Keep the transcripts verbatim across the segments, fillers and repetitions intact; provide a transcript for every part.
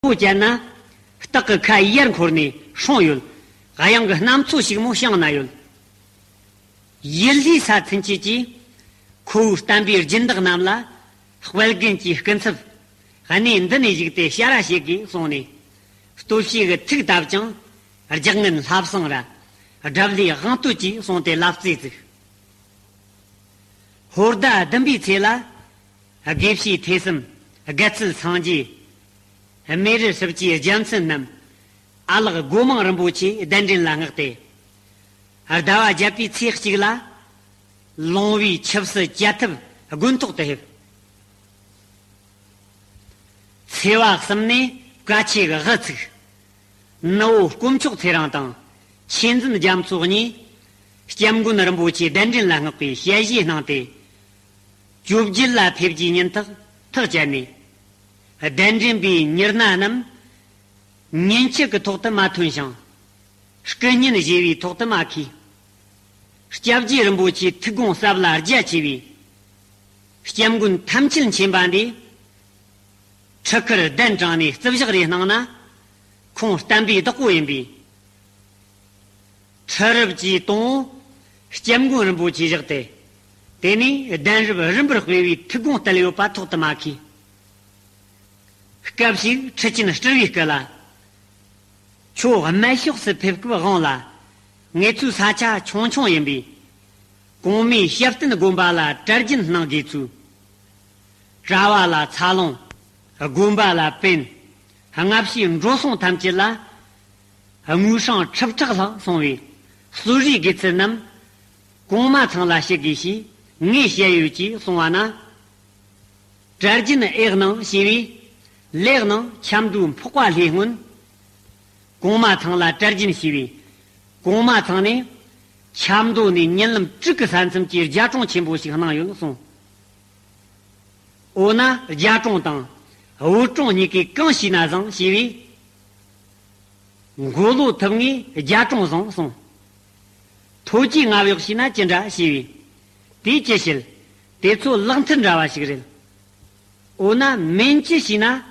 པོ་བཅད་ན། སྟག་གི་ཁ་ཡར་འཁོར་ནས་སྲུང་ཡོད། གཡང་གི་གནམ་མཚོ་ཞིག་མོ་བྱང་ན་ཡོད། ཡུལ་ལྷའི་ས་ཚུན་ཆད་ཀྱི་ཁོ་བོའི་བསྟན་པའི་སྦྱིན་བདག་རྣམས་ལ་དཔལ་རྒན་གྱི་སྐུ་ཚབ་གནས་འདི་ནས་བཞུགས་ཏེ་ཞལ་ར་བྱེད་དགོས་གསུངས་ནས། སྟོབས་ཤེས་ཀྱི་ཐུགས་བཏབ་ཀྱང་། རྒྱག་ངན་ལྷ་བསང་ར་དགྲ་བླའི་དབང་བསྟོད་ཀྱིས་གསུངས་ཏེ་ལབ་རྩེས་བཙུགས། ཧོར་ཟླ་བདུན་པའི་ཚེས་ལ། དགེ་བཤེས་ཐོས་བསམ་དགའ་ཚལ་སངས་རྒྱས། རྨེ་རུ་སྲིབ་ཀྱི་རྒྱལ་མཚན་རྣམས་ཨ་ལགས་སྒོ་མང་རིན་པོ་ཆེའི་གདན་འདྲེན་ལ་མངགས་ཏེ། ཟླ་བ་བརྒྱད་པའི་ཚེས་གཅིག་ལ་ལོང་བའི་ཆུ་བསིལ་བཅད་ཐབས་དགོན་ཐོག་ཏུ་ཕེབས། ཚེས་པ་གསུམ་ནས་བཀའ་ཆོས་ཀྱི་དབུ་ཚུགས། ནུ་བོ་དཀོན་མཆོག་ཚེ་རིང་དང་ཆོས་འཛིན་རྒྱ་མཚོ་གཉིས་སྐྱབས་མགོན་རིན་པོ་ཆེའི་གདན་འདྲེན་ལ་མངགས་པའི་ཞལ་བཞེས་གནང་སྟེ། བཅོ་བརྒྱད་ལ་ཕེབས་རྒྱུའི་ཉིན་ཐག་ཐག་བཅད་ནས། གདན་འདྲེན་པའི་མྱུར་ན་རྣམས་ཉིན་གཅིག་གི་ཐོག་ཏུ་མ་ཐོན་ཞིང་། སྐུ་བརྙན་བཞེས་པའི་ཐོག་ཏུ་མ་འཁེལ། སྐྱབས་རྗེ་རིན་པོ་ཆེའི་ཐུགས་དགོངས་ཟབ་ལ་རྒྱ་ཆེ་བའི་སྐྱབས་མགོན་ཐམས་ཅད་མཁྱེན་པ་འདིས། ཁྲི་ཁར་གདན་དྲངས་ནས་རྩིབ་ཞག་རེ་གནང་ན། ཁོང་བསྟན་པའི་བདག་པོ་ཡིན་པས། ཁྲི་རབས་ཀྱི་དང་པོ་སྐྱབས་མགོན་རིན་པོ་ཆེ་བཞག་སྟེ། དེ་ནས་གདན་རབས་རིམ་པར་སྤེལ་བའི་ཐུགས་དགོངས་གཏད་ཡོད་པ་ཐོག་ཏུ་མ་འཁེལ། སྐབས་ཤིག་ཁྲི་ཆེན་སྤྲུལ་བའི་སྐུ་ལ། ཁྱོད་སྨད་ཕྱོགས་སུ་ཕེབས་སྐབས་དབང་ལ། ངེད་ཚོའི་ས་ཆ་ཆུང་ཆུང་ཡིན་པས། གོང་མའི་ཞབས་བརྟན་དགོན་པ་ལ་གྲྭ་རྒྱུན་གནང་དགོས་ཚུལ། གྲྭ་བ་ལ་ཚ་ལོང་། དགོན་པ་ལ་དཔོན། སྔ་ཕྱིའི་འགྲོ་སོང་ཐམས་ཅད་ལ། དངུལ་སྲང་ཁྲི་ཕྲག་ལྷག་སོང་བས། གསོལ་རས་དགེ་ཚུལ་རྣམས་གོང་མ་ཚང་ལ་ཞུ་དགོས་ཞེས་ངས་བཤད་ཡོད་ཅེས་གསུངས་པ་ན། གྲྭ་རྒྱུན་ཨེ་གནང་ཞེས་པས། ལེགས་གནང་། ཆབ་མདོའི་འཕགས་པ་ལྷས་སྔོན། གོང་མ་ཚང་ལ་གྲྭ་རྒྱུན་ཞུས་པས། གོང་མ་ཚང་ནས་ཆབ་མདོ་ནས་ཉིན་ལམ་དྲུག་གི་ས་མཚམས་ཀྱི་རྒྱ་གྲོང་ཆེན་པོ་ཞིག་གནང་ཡོད་གསུངས། འོ་ན་རྒྱ་གྲོང་དང་བོད་གྲོང་གཉིས་ཀའི་གང་ཞུས་ན་བཟང་ཞེས་པས། མགོ་ལོག་ཐུབ་ངས་རྒྱ་གྲོང་བཟང་གསུངས། ཐོ་ཅི་ང་གཡོག་ཞུས་ན་ཅི་འདྲ་ཞེས་པས། དེས་ཅི་བྱེད། དེ་ཚོ་ལག་མཐིལ་འདྲ་བ་ཞིག་རེད། འོ་ན་མིན་ཅི་ཞུས་ན།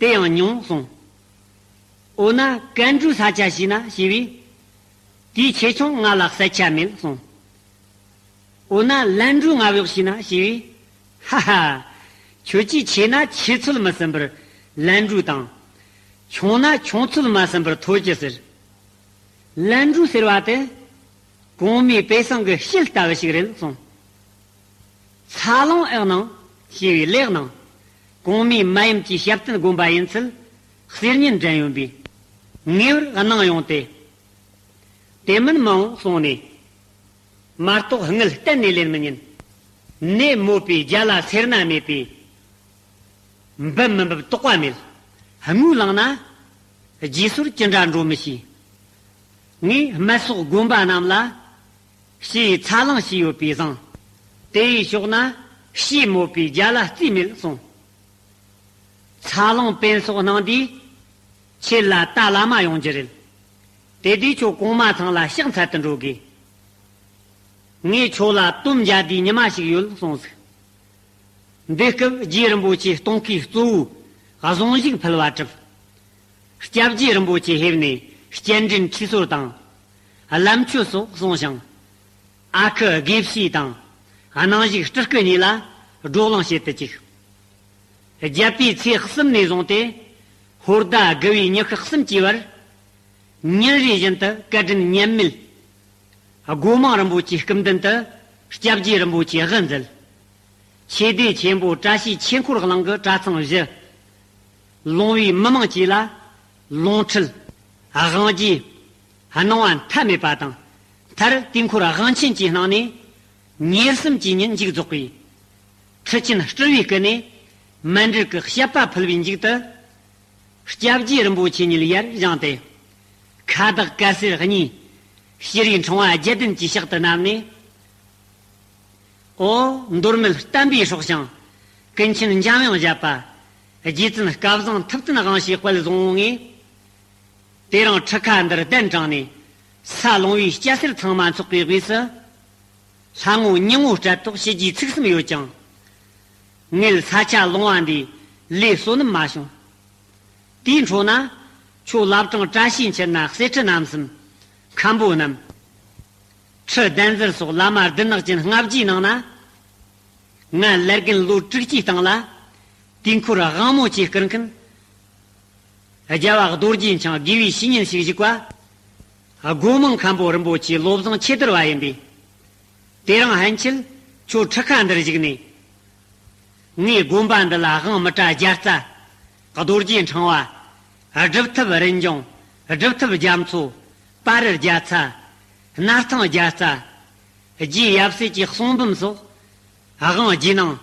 དེ་ཡང་ཉུང་གསུངས། འོ་ན་ཀན་ཀྲུའུ་ས་ཆ་ཞུས་ན་ཞེས་པས། དེའི་ཆེ་ཆུང་ང་ལ་གསལ་ཆ་མེད་གསུངས། འོ་ན་ལན་ཀྲུའུ་ང་གཡོག་ཞུས་ན་ཞེས་པས། ཧ་ཧ། ཁྱོད་ཀྱིས་ཆེ་ན་ཆེ་ཚོད་མི་ཟིན་པར་ལན་ཀྲུའུ་དང་། ཆུང་ན་ཆུང་ཚོད་མ་ཟིན་པར་ཐོ་ཅི་ཟེར། ལན་ཀྲུའུ་ཟེར་བ་དེ། གོང་མའི་དཔེ་བཟང་གི་ཤིལ་ལྟ་བུ་ཞིག་རེད་གསུངས། ཚ་ལོང་ཨེ་གནང་ཞེས་པའི་ལེགས་གནང་། གོང་མའི་མ་ཡུམ་གྱི་ཞབས་བརྟན་དགོན་པ་ཡིན་ཚུལ་གསེར་ཉན་དྲན་ཡོད་པས། ངེས་པར་གནང་ཡོང་སྟེ། དེ་མིན་མི་འོང་གསུངས་ནས། མ་གཏོགས་དངུལ་གཏན་ནས་ལེན་མི་ཉན། ནད་མོད་པའི་རྒྱ་ལ་སེར་སྣ་མེད་པས། འབབ་མི་འབབ་དོགས་པ་མེད། དངུལ་བླངས་ན། རྗེས་སོར་ཅི་འདྲ་འགྲོ་མི་ཤེས། ངས་སྨད་སོག་དགོན་པ་རྣམས་ལ། ཞེས་ཚ་ལོང་ཞུས་ཡོད་པའི་བཟང་། དེ་ཡི་ཕྱོགས་ན་ཞེས་མོད་པའི་རྒྱ་ལ་རྩིས་མེད་གསུངས། ཚ་ལོང་དཔོན་སོགས་གནང་དུས། ཁྱེད་ལ་ད་བླ་མ་ཡོང་རྒྱུ་རེད། དེ་དུས་ཁྱོད་གོང་མ་ཚང་ལ་ཕྱག་འཚལ་དུ་འགྲོ་དགོས། ངས་ཁྱོད་ལ་དོམ་རྒྱག་དུས་ཉི་མ་ཞིག་ཡོད་གསུངས་ཟིག། འདི་སྐབས་རྗེ་རིན་པོ་ཆེ་གཏོང་ཁའི་གཙོ་བོས་གཟུངས་གཞུག་ཕུལ་བ་གྲུབ། སྐྱབས་རྗེ་རིན་པོ་ཆེ་ཕེབས་ནས་སྤྱན་འདྲེན་ཁྲུས་གསོལ་དང་། བླ་མཆོད་སོགས་གསུངས་ཤིང་། ཨ་ཁུ་དགེ་བཤེས་དང་། གནང་བཞུགས་སྤྲུལ་སྐུ་གཉིས་ལ་བགྲོ་གླེང་བྱེད་དུ་བཅུག། བརྒྱད་པའི་ཚེས་གསུམ་ནས་བཟུང་སྟེ། ཧོར་ཟླ་དགུ་བའི་ཉི་ཤུ་གསུམ་གྱི་བར། ཉིན་རེ་བཞིན་དུ་བཀའ་དྲིན་ཉམས་མེད། སྒོ་མང་རིན་པོ་ཆེའི་སྐུ་མདུན་དུ་སྐྱབས་རྗེ་རིན་པོ་ཆེ་དབུ་མཛད། ཆོས་སྡེ་ཆེན་པོ་བཀྲ་ཤིས་ཆོས་འཁོར་གླིང་གི་གྲྭ་ཚང་བཞི། ལོང་བའི་མི་མང་བཅས་ལ་ལོང་ཁྲིད། དབང་རྗེས། གནང་བ་མཐའ་མེད་པ་དང་། མཐར་དུས་འཁོར་དབང་ཆེན་གྱི་གནང་ནས། ཉེར་གསུམ་གྱི་ཉིན་མཇུག་རྫོགས་པས། ཁྲི་ཆེན་སྤྲུལ་བའི་སྐུ་ནས་མཎྜལ་གྱི་བཤད་པ་ཕུལ་བའི་མཇུག་ཏུ། སྐྱབས་རྗེ་རིན་པོ་ཆེ་ཉིད་ཡར་བཞེངས་ཏེ། ཁ་བདག་དཀར་གསལ་གཉིས་ཕྱི་རིགས་འཕྲེང་བ་བརྒྱད་ལྡན་གྱི་ཕྱག་ཏུ་བསྣམས་ནས། ཨོ། མདོ་སྨད་བསྟན་པའི་སྲོག་ཤིང་ཀུན་མཁྱེན་འཇམ་དབྱངས་བཞད་པ། རྗེ་བཙུན་སྐལ་བཟང་ཐུབ་བསྟན་དབང་ཕྱུག་དཔལ་བཟང་བོ་ངས། དེ་རིང་ཁྲི་ཁ་འདིར་གདན་དྲངས་ནས། ས་ལོང་བའི་སྐྱ་སེར་ཚང་མ་འཚོགས་པའི་དབུས་སུ། ལྷ་ངོ་ཉི་ངོ་སྤྲད་དོགས་ཞུ་རྒྱུའི་ཚིག་གསུམ་ཡོད་ཀྱང་། ངེད་ས་ཆ་ལོང་བ་འདིའི་ལས་བསོད་ནམས་མ་བྱུང་། དེའི་འཕྲོ་ན། ཁྱོད་བླ་བྲང་བཀྲ་ཤིས་འཁྱིལ་ན་གསེར་ཁྲི་རྣམ་གསུམ། མཁན་པོ་རྣམས། ཁྲི་གདན་ཟུར་སོགས་བླ་མ་ལྡུམ་ནག་ཅན་ལྔ་བརྒྱའི་ནང་ན། ང་ལར་རྒན་ལོ་དྲུག་ཅུའི་སྟེང་ལ། དུས་འཁོར་དབང་མོ་ཆེ་བསྐུར་མཁན། རྒྱལ་བ་རྡོ་རྗེ་འཆང་དགེ་བའི་བཤེས་གཉེན་ཞིག་བཞུགས་པ། སྒོ་མང་མཁན་པོ་རིན་པོ་ཆེ་བློ་བཟང་ཆེ་དར་བ་ཡིན་པས། དེ་རིང་ཕན་ཆད་ཁྱོད་ཁྲི་ཁ་འདིར་བཞུགས་ནས། ངའི་དགོན་པ་འདི་ལ་དབང་མི་གྲྭ་བརྒྱ་རྩ། རྡོ་རྗེ་འཕྲེང་བ། སྒྲུབ་ཐབས་རིན་འབྱུང་། སྒྲུབ་ཐབས་རྒྱ་མཚོ། པར་རྒྱ་ཚ། སྣར་ཐང་རྒྱ་རྩ། རྗེ་ཡབ་སྲས་ཀྱི་གསུང་འབུམ་སོགས། དབང་རྗེས་གནང་།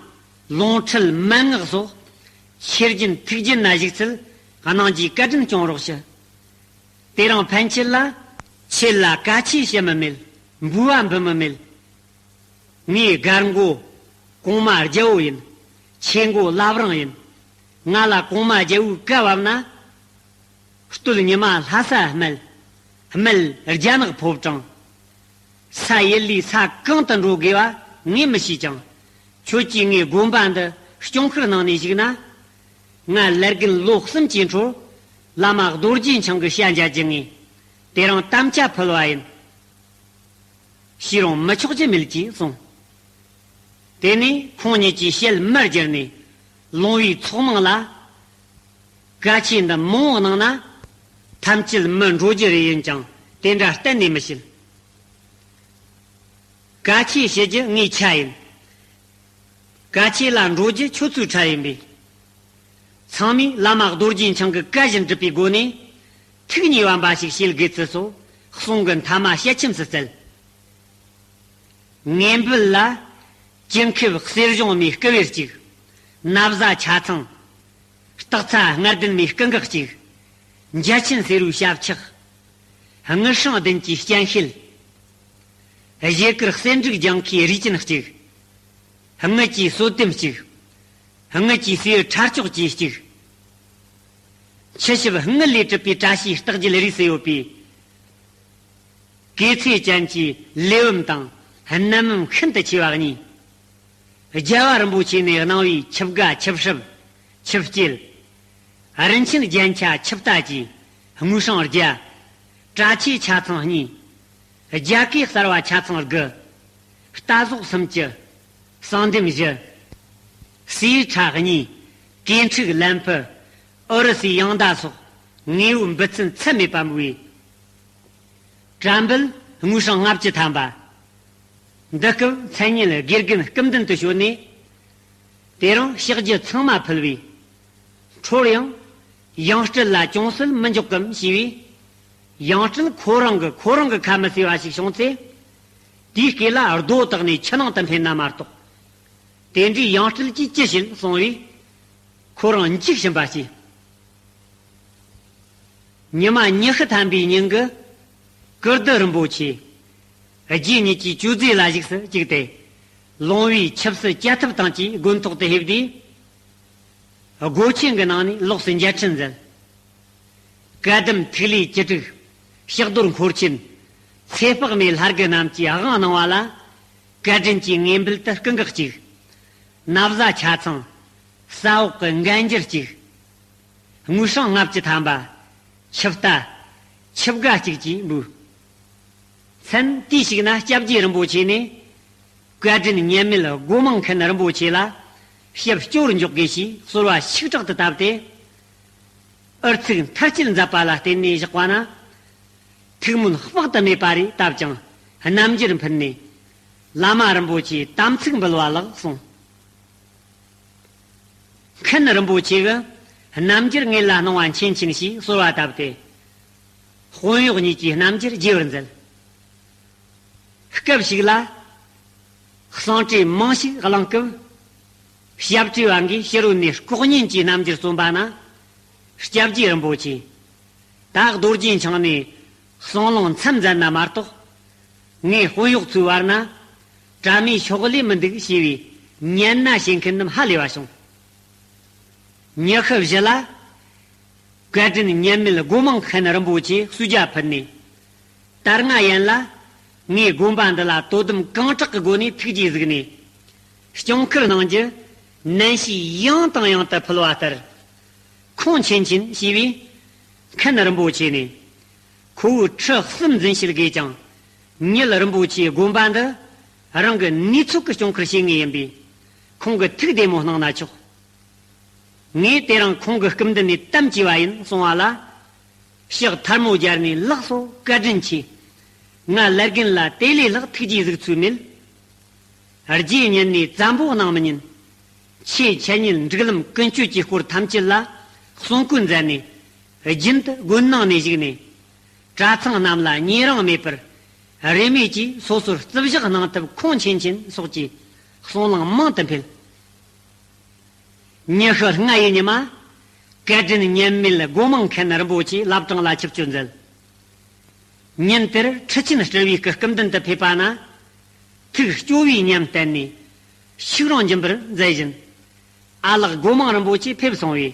ལུང་ཁྲིད་མན་ངག་སོགས། ཆོས་རྒྱུན་ཐུགས་རྒྱུད་ན་བཞུགས་ཚུལ་གནང་རྒྱུའི་བཀའ་དྲིན་སྐྱོང་རོགས་ཞུ། དེ་རིང་ཕན་ཆད་ལ། ཁྱེད་ལ་བཀའ་ཆོས་བཤད་མི་མེད། འབུལ་བ་འབུལ་མི་མེད། ངའི་སྒར་མགོ་གོང་མ་རྒྱལ་པོ་ཡིན། ཆོས་མགོ་བླ་བྲང་ཡིན། ང་ལ་གོང་མ་རྒྱལ་པོའི་བཀའ་བབས་ན། སྟོད་ཉི་མ་ལྷ་ས་སྨད། སྨད་རྒྱ་ནག་ཕོ་བྲང་། ས་ཡུལ་ལས་ས་གང་དུ་འགྲོ་དགོས་པ་ངས་མི་ཤེས་ཀྱང་། ཁྱོད་ཀྱིས་ངའི་དགོན་པ་འདི་སྐྱོང་ཁུར་གནང་ནས་བཞུགས་ན། ང་ལར་རྒན་ལོ་གསུམ་གྱི་འཕྲོར་བླ་མ་རྡོ་རྗེ་འཆང་གི་ཞལ་མཇལ་རྒྱུ་ངེས། དེ་རིང་དམ་བཅའ་ཕུལ་བ་ཡིན། ཤི་རུང་མི་ཆོག་རྒྱུ་མེད་ཅེས་གསུངས། དེ་ནས་ཁོང་ཉིད་ཀྱིས་ཞལ་མར་བསྒྱུར་ནས་ལུང་པའི་ཚོགས་མང་ལ། བཀའ་ཆོས་འདི་མང་བོ་གནང་ན། ཐམས་ཅད་མི་འགྲོ་རྒྱུ་རེ་ཡིན་ཀྱང་དེ་འདྲ་གཏན་ནས་མི་བྱེད། བཀའ་ཆོས་བྱེད་རྒྱུ་ངའི་ཆ་ཡིན། བཀའ་ཆོས་ལ་འགྲོ་རྒྱུ་ཁྱོད་ཚོའི་གྲལ་ཡིན་པས། ཚང་མས་བླ་མ་རྡོ་རྗེ་འཆང་གི་བཀའ་བཞིན་སྒྲུབ་པའི་སྒོ་ནས། ཐུགས་ཉེ་བ་འབའ་ཞིག་བྱེད་དགོས་ཚུལ་སོགས་གསུང་གི་མཐའ་མ་བཤད་ཁྱིམ་སུ་བསྩལ། ངན་འབུལ་ལ། དཀྱིལ་འཁེབས་གསེར་གཞོང་མའི་སྐུ་བེར་གཅིག། ན་བཟའ་ཆ་ཚང་། སྟག་ཚང་ལྔ་ལྡན་མའི་སྐུ་འགག་གཅིག། འཇའ་ཆེན་སེར་པོའི་ཞབས་ཆག། དངུལ་སྲང་བདུན་གྱི་སྤྱན་ཤེལ། བཞེས་དཀར་གསེར་འབྲུག་ལྗང་ཁུའི་རིས་ཅན་གཅིག། དངུལ་གྱི་གསོལ་གདམས་གཅིག། དངུལ་གྱི་སེའུ་ཁྲ་ལྕོག་བཅས་གཅིག། ཆུ་ཞབས་དངུལ་ལས་གྲུབ་པའི་བཀྲ་ཤིས་རྟགས་བརྒྱད་རིས་སུ་ཡོད་པའི། གོས་ཚེས་ཅན་གྱི་ལེའུ་བུམ་དང་སྣམ་བུམ་ཤིན་ཏུ་ཆེ་བ་གཉིས། རྒྱལ་བ་རིན་པོ་ཆེ་ནས་གནང་བའི་ཆིབས་རྒ་ཆིབས་ཧྲིབ། ཆིབས་སྐྱེལ། རིན་ཆེན་རྒྱན་ཆ་ཆིབས་རྟ་བཅས་དངུལ་སྲང་བརྒྱ། གྲྭ་ཆས་ཆ་ཚང་གཉིས། རྒྱ་སྐས་གསར་བ་ཆ་ཚང་དགུ། རྟ་ཟོག་སུམ་ཅུ། གསང་འདེམས་བཞི། སེའི་ཁྲ་གཉིས། གོས་ཕྲུག་ལན་ཕུ། ཨུ་རུ་སུའི་ཡང་མདའ་སོགས་དངོས་པོའི་འབུལ་ཚད་ཚད་མེད་པ་འབུལ་བས། གྲྭ་འབུལ་དངུལ་སྲང་ལྔ་བཅུ་ཐམ་པ། འདི་སྐབས་མཚན་སྙན་དགེ་རྒན་སྐུ་མདུན་དུ་བྱོན་ནས། དེ་རིང་ཕྱག་རྒྱུ་ཚང་མ་ཕུལ་བས། འཕྲོར་ཡང་། ཡང་སྤྲུལ་ལ་ཅུང་ཟད་མི་འཇོག་གམ་ཞེས་པས། ཡང་སྤྲུལ་ཁོ་རང་གི་ཁོ་རང་གི་ཁ་མི་གསོས་པ་ཞིག་བྱུང་ཚེ། དེའི་སྐེ་ལ་རྡོ་བཏགས་ནས་ཆུ་ནང་དུ་འཕེན་ན་མ་གཏོགས། དེ་འདྲའི་ཡང་སྤྲུལ་གྱིས་ཅི་བྱེད་གསུང་བས། ཁོ་རང་འཇིགས་བཞིན་པ་སྐྱེས། ཉི་མ་ཉི་ཤུ་ཐམ་པའི་ཉིན་གྱི་ཀིརྟི་རིན་པོ་ཆེ་རྗེ་ཉིད་ཀྱི་ཅོད་རྫས་ལ་བཞུགས་སུ་བཅུག་སྟེ། ལུང་པའི་ཆབ་སྲིད་བཅའ་ཐབས་དང་བཅས་དགོན་ཐོག་ཏུ་ཕེབས་དུས། སྒོ་ཆེན་གྱི་ནང་ནས་ལོགས་སུ་མཇལ་འཕྲད་མཛད། བཀའ་གདམས་ཐིག་ལེ་བཅུ་དྲུག། ཕྱག་རྡོར་འཁོར་ཆེན། ཚེ་དཔག་མེད་ལྷ་དགུ་རྣམས་ཀྱིས་དབང་གནང་བ་ལ། བཀའ་དྲིན་གྱི་ངེས་འབུལ་དུ་སྐུ་འགག་གཅིག། ན་བཟའ་ཆ་ཚང་། ས་འོག་གི་འགན་འཇིར་གཅིག། དངུལ་སྲང་ལྔ་བཅུ་ཐམ་པ། ཆིབས་རྟ། ཆིབས་རྒ་གཅིག་བཅས་འབུལ། མཚན་དེའི་ཞིག་ན་སྐྱབས་རྗེ་རིན་པོ་ཆེ་ནས། བཀའ་དྲིན་མཉམ་མེད་སྒོ་མང་མཁན་རིན་པོ་ཆེ་ལ་ཞབས་སྐྱོར་འཇོག་དགོས་ཞེས་གསོལ་བ་ཤུགས་དྲག་ཏུ་བཏབ་སྟེ། ཨུ་ཚུགས་མཐར་སྐྱེལ་མཛད་པ་ལ་བརྟེན་ནས་བཞག་པ་ན། ཐུགས་སྨོན་དཔག་ཏུ་མེད་པ་རེ་བཏབ་ཅིང་རྣམ་འགྱུར་འཕེལ་ནས། བླ་མ་རིན་པོ་ཆེའི་དམ་ཚིག་འབུལ་བ་ལགས་གསུངས། མཁན་རིན་པོ་ཆེ་གིས་རྣམ་འགྱུར་ངེད་ལ་གནང་བ་མཁྱེན་ཅིང་ཞེས་གསོལ་བ་བཏབ་སྟེ། དཔོན་གཡོག་གཉིས་ཀྱིས་རྣམ་འགྱུར་རྒྱས་པར་མཛད། སྐབས་ཤིག་ལ། གསང་གྲོས་མང་ཞིག་གླེང་སྐབས། ཞབས་ཁྲི་བ་འགས་ཕྱི་རོལ་ནས་ལྐོག་ཉན་གྱི་རྣམ་འགྱུར་རྩོམ་པ་ན། སྐྱབས་རྗེ་རིན་པོ་ཆེ། ད་རྡོ་རྗེ་འཆང་ནས་གསང་ལུང་མཚམས་མཛད་ན་མ་གཏོགས། ངས་དཔོན་གཡོག་ཚོའི་བར་ན། གྲྭ་མིའི་ཕྱོགས་ལས་མི་འདུག་ཞེས་པའི་ཉན་ན་བྱེད་མཁན་རྣམས་ཧ་ལས་པ་བྱུང་། ཉི་ཤུ་བཞི་ལ། བཀའ་དྲིན་མཉམ་མེད་སྒོ་མང་མཁན་རིན་པོ་ཆེ་གསོལ་ཇ་ཕུལ་ནས། ད་སྔ་ཡན་ལ་ངས་དགོན་པ་འདི་ལ་དོ་དམ་གང་དྲག་གི་སྒོ་ནས་ཐུགས་རྗེས་གཟིགས་ནས། སྐྱོང་ཁུར་གནང་རྒྱུ་ནན་བཤད་ཡང་དང་ཡང་དུ་ཕུལ་བ་ལྟར། ཁོང་ཆེན་ཆེན་ཞེས་པས། མཁན་རིན་པོ་ཆེ་ནས། ཁོ་བོའི་ཁྲི་གསུམ་འཛིན་བྱེད་དགོས་ཀྱང་། ཉིད་རིན་པོ་ཆེའི་དགོན་པ་འདི་རང་གི་ནུས་ཚོད་ཀྱིས་སྐྱོང་ཁུལ་བྱེད་ངེས་ཡིན་པས། ཁོང་གི་ཐུགས་བདེ་མོ་གནང་ན་ཆོག། ངས་དེ་རིང་ཁོང་གི་སྐུ་མདུན་ནས་གཏམ་བཅས་པ་ཡིན་གསུང་བ་ལ། ཕྱག་ཐལ་མོ་སྦྱར་ནས་ལགས་སོ། བཀའ་དྲིན་ཆེ། ང་ལར་རྒན་ལ་དེ་ལས་ལྷག་ཐུགས་རྗེ་གཟིགས་ཚུལ་མེད། རྗེ་ཉིད་ནས་བཙན་པོ་གནང་མི་ཉན། ཆོས་འཆད་ཉན་སྒྲིག་ལམ་ཀུན་སྤྱོད་ཀྱི་སྐོར་ཐམས་ཅད་ལ་གསུང་བཀོད་མཛད་ནས། རྒྱུན་དུ་དགོན་ནང་ནས་བཞུགས་ནས། གྲྭ་ཚང་རྣམས་ལ་ཉེ་རིང་མེད་པར་རེ་མོས་ཀྱིས་སོ་སོར་བརྩི་བཞག་གནང་ཐབས་ཁོང་ཆེན་ཆེན་སོགས་ཀྱི་གསུང་གླེང་མང་དུ་འཕེལ། ཉི་ཤུ་ལྔ་ཡི་ཉི་མ། བཀའ་དྲིན་སྙན་མེད་སྒོ་མང་མཁན་རིན་པོ་ཆེ་བླ་བྲང་ལ་ཆིབས་བསྐྱོད་མཛད། ཉིན་དེར་ཁྲི་ཆེན་སྤྲུལ་བའི་སྐུ་སྐུ་མདུན་དུ་ཕེབས་པ་ན། ཐུགས་སྐྱོ་བའི་ཉམས་བསྟན་ནས་ཤུགས་རིང་འབྱིན་པར་མཛད་བཞིན། ཨ་ལགས་སྒོ་མང་རིན་པོ་ཆེ་ཕེབས་སོང་བས།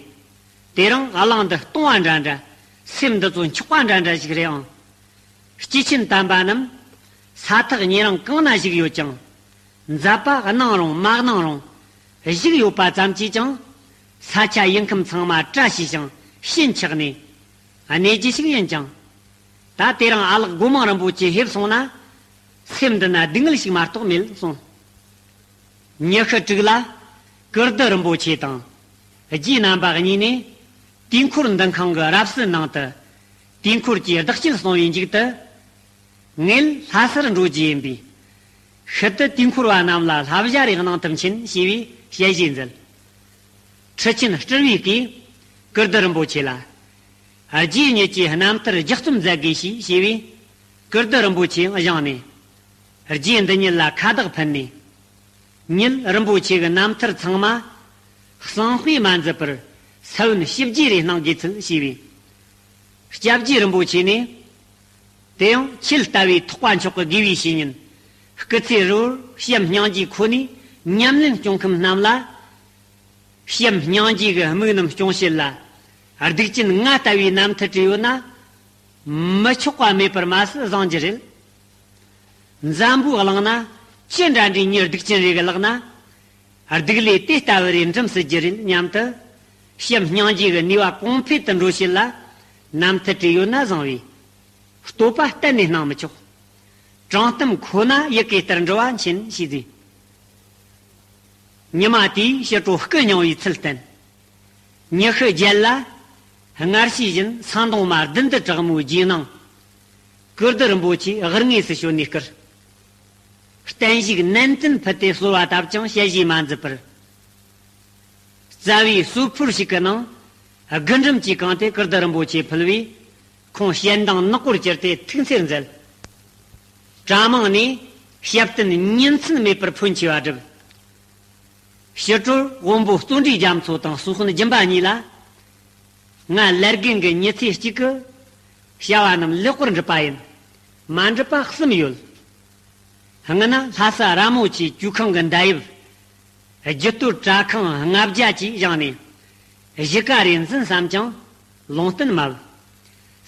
དེ་རིང་གླིང་འདི་སྟོང་བ་འདྲ་འདྲ། སེམས་འདི་ཚོ་འཁྱོག་པ་འདྲ་འདྲ་ཞིག་རེད་ཨང་། སྐྱེས་ཆེན་དམ་པ་རྣམས་ས་ཐག་ཉེ་རིང་གང་ན་བཞུགས་ཡོད་ཀྱང་། མཛད་པ་གནང་རུང་མ་གནང་རུང་བཞུགས་ཡོད་པ་ཙམ་གྱིས་ཀྱང་ས་ཆ་ཡུལ་ཁམས་ཚང་མ་བཀྲ་ཤིས་ཤིང་ཞེན་ཆགས་ནས་གནས་རྒྱུ་ཞིག་ཡིན་ཀྱང་། ད་དེ་རིང་ཨ་ལགས་སྒོ་མང་རིན་པོ་ཆེ་ཕེབས་སོང་ན། སེམས་འདི་ན་སྡུག་བསྔལ་ཞིག་མ་གཏོགས་མེད་གསུངས། ཉི་ཤུ་དྲུག་ལ་ཀིརྟི་རིན་པོ་ཆེ་དང་རྗེ་རྣམ་པ་གཉིས་ནས་དུས་འཁོར་འདུ་ཁང་གི་རབ་སྲིད་ནང་དུ། དུས་འཁོར་གྱི་བདག་རྐྱེན་གསུང་བའི་མཇུག་ཏུ། ངེད་ལྷ་སར་འགྲོ་རྒྱུ་ཡིན་པས། ཤུལ་དུ་དུས་འཁོར་བ་རྣམས་ལ་བསླབ་བྱ་རེ་གནང་ཐུབ་མཁྱེན་ཞེས་པའི་ཞལ་བཞེས་མཛད། ཁྲི་ཆེན་སྤྲུལ་བའི་སྐུས་ཀིརྟི་རིན་པོ་ཆེ་ལ། རྗེ་ཉིད་ཀྱིས་རྣམ་ཐར་ལྗགས་རྩོམ་མཛད་དགོས་ཞེས་ཞུས་པས། ཀིརྟི་རིན་པོ་ཆེ་བཞེངས་ནས། རྗེ་འདི་ཉིད་ལ་ཁ་བཏགས་ཕུལ་ནས། ཉིད་རིན་པོ་ཆེ་གི་རྣམ་ཐར་ཚང་མ་གསང་སྤེལ་མ་མཛད་པར་ས་བོན་ཞིབ་རྒྱས་རེ་གནང་དགོས་ཚུལ་ཞུས་པས། སྐྱབས་རྗེ་རིན་པོ་ཆེ་ནས། དེ་ཡང་ཁྱེད་ལྟ་བུའི་ཐེག་པ་མཆོག་གི་དགེ་བའི་བཤེས་གཉེན། སྐུ་ཚེ་རིལ་པོར་བྱམས་སྙིང་རྗེ་ཁོ་ནས་ཉམས་ལེན་སྐྱོང་མཁན་རྣམས་ལ། བྱམས་སྙིང་རྗེ་གི་དམིགས་རྣམ་སྐྱོང་བྱེད་ལ། སྡིག་ཅན་ང་ལྟ་བུའི་རྣམ་ཐར་བྲིས་ཡོད་ན། མི་ཆོག་པ་མེད་པར་མ་ཟད་བཟང་རྒྱུ་རེད། འཛམ་བུའི་གླིང་ན་ཅི་འདྲ་འདྲའི་མྱི་སྡིག་ཅན་རེ་གི་ལག་ན། སྡིག་ལས་དེ་ལྟ་བུ་རེ་འགྲིམ་སྲིད་རྒྱུ་རེད་སྙམ་དུ། བྱམས་སྙིང་རྗེ་གི་ནུས་པ་གོང་འཕེལ་དུ་འགྲོ་བྱེད་ལ། རྣམ་ཐར་བྲིས་ཡོད་ན་བཟང་བས། བསྟོད་པ་གཏན་ནས་གནང་མི་ཆོག། དྲང་གཏམ་ཁོ་ན་ཡི་གེ་ལྟར་འགྲོ་བ་མཁྱེན་ཞེས་ཟེར། ཉི་མ་དེའི་ཕྱི་དྲོ་སྐུ་མྱང་བའི་ཚུལ་བསྟན། ཉི་ཤུ་བརྒྱད་ལ། སྔར་བྱས་བཞིན་ས་འདོང་མ་བདུན་དུ་དྲག་མོའི་རྗེས་གནང་། ཀིརྟི་རིན་པོ་ཆེ་དབུར་ངེས་སུ་བྱོན་ནས་བསྐུར། བརྟན་བཞུགས་ནན་ཏན་ཕུལ་ཏེ་གསོལ་བ་བཏབ་ཀྱང་ཞལ་བཞེས་མ་མཛད་པར། རྩ་བའི་གསོལ་ཕུར་ཞིག་གི་ནང་། རྒུན་འབྲུམ་གྱིས་གང་སྟེ་ཀིརྟི་རིན་པོ་ཆེ་ཕུལ་བས། ཁོང་ཞལ་མདངས་ནག་པོར་གྱུར་ཏེ་ཐུགས་འཚེར་མཛད། གྲྭ་མང་ནས་ཞབས་བརྟན་ཉིན་མཚན་མེད་པར་ཕོན་ཆེ་བ་བསྒྲུབས། ཕྱི་དྲོར་དབོན་པོ་བརྩོན་འགྲུས་རྒྱ་མཚོ་དང་སུ་ཧོན་སྦྱིན་པ་གཉིས་ལ། ང་ལར་རྒན་གྱི་ཉི་ཚེ་གཅིག་གི་བྱ་བ་རྣམས་ལེགས་པོར་འགྲུབ་པ་ཡིན། མ་འགྲུབ་པ་གསུམ་ཡོད། སྔོན་ན་ལྷ་ས་ར་མོ་ཆེའི་ཇོ་ཁང་གི་མདའ་དབྱིབས། རྒྱུད་སྟོད་གྲྭ་ཁང་ལྔ་བརྒྱ་བཅས་བཞེངས་ནས། གཞིས་ཀ་རེ་འཛིན་བསམ་ཀྱང་ལུང་བསྟན་མ་བུ།